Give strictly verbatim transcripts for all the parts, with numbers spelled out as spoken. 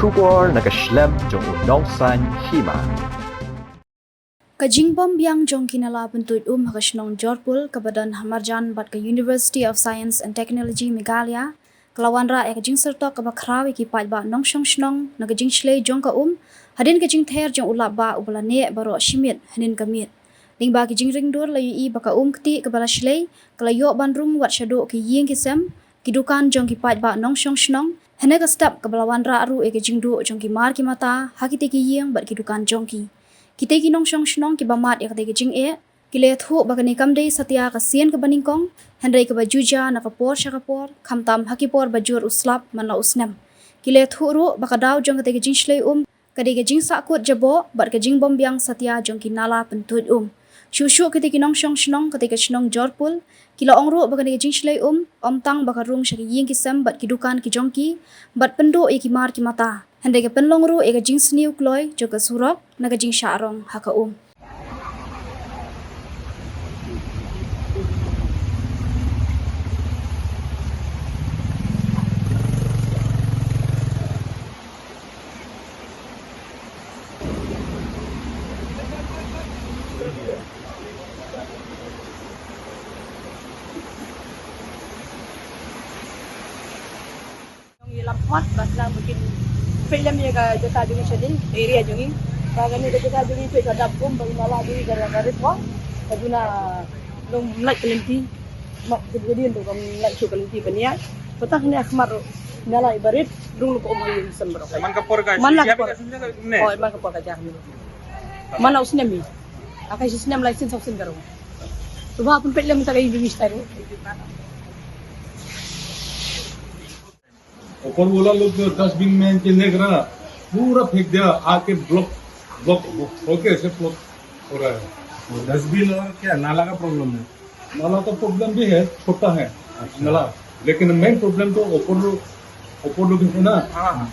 Khubor na ka shlem jong u Nongsaiñ Hima. Ka jingbym biang jong ki nala pyntuid um ha ka shnong Jorpul kaba don ha marjan bad ka University of Science and Technology Meghalaya ka la wanrah ïa ka jingsyrtok kaba khraw ïa ki paidbah nongshong shnong na ka jingshlei jong ka um hadien ka jingther jong u lapbah uba la neh baroh shi miet hynnin ka miet. Lyngba ki jingringdur la ïohi ba ka um ktieh kaba la shlei ka la ïoh ban rung wat shaduh ki ïing ki sem, ki dukan jong ki paidbah nongshong shnong. Hynne ka step kaba la wanrah ruh ïa ka jingduh jong ki mar ki mata ha kitei ki ïing bad ki dukan jong ki. Kitei ki nongshong shnong kiba mad ïa katei ka jingeh ki la ïathuh ba kane kam dei satia ka sien kaba nyngkong, hynrei kaba ju jia na ka por sha ka por, khamtam ha ki por ba jur u slap man la u snem. Ki la ïathuh ruh ba ka daw jong katei ka jingshlei um ka dei ka jingsahkut jaboh bad ka jingbym biang satia jong ki nala pyntuid um. Shuh shuh kitei ki nongshong shnong katei ka shnong Jorpul ki la ong ruh ba kane ka jingshlei um ym tang ba ka rung sha ki ïing ki sem bad ki dukan ki jong ki bad pynduh ïa ki mar ki mata, hynrei ka pynlong ruh ïa ka jingsniew kloi jong ka surok na ka jingshah rong ha ka um. Ngi lap khmat ba sdang ba kin peit lem ïa ka jaka jong ngi shane, ka area jong ngi. Ba kane ka jaka jong ngi peit ka dap kum ba ngi la lah jong ngi ka, ka rit wang. Ka duna long mlait ka lynti. Mat ka dien to ka mlait shu ka lynti ka nia. Patang ne khmat ro. Ngi la lah i barit rung lo ko ong ïa sem bro. Man ka por ka Man la ka jia por. Ka snem ka ne. Oh, man ka por ka jia ka ne. Man la u snem i. Aka shi snem lai sin sa u snem ka ro. To ba pun peit lem sa ka i bi mister. ऊपर वाला लोग जो डस्टबिन में के नेक रहा, पूरा फेंक दिया, आके ब्लॉक, ब्लॉक, ब्लॉक होके ऐसे ब्लॉक हो रहा है। वो डस्टबिन और क्या, नाला का प्रॉब्लम है? नाला का प्रॉब्लम भी है, छोटा है अच्छा। नाला, लेकिन मेन प्रॉब्लम तो ऊपर लोग, ऊपर लोग है ना, हाँ, हाँ।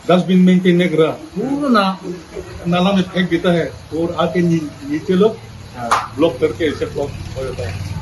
डस्टबिन में के नेक रहा, पूरा ना, नाला में फेंक देता है और आके नी-, नीचे लोग हाँ। ब्लॉक करके ऐसे ब्लॉक हो जाता है।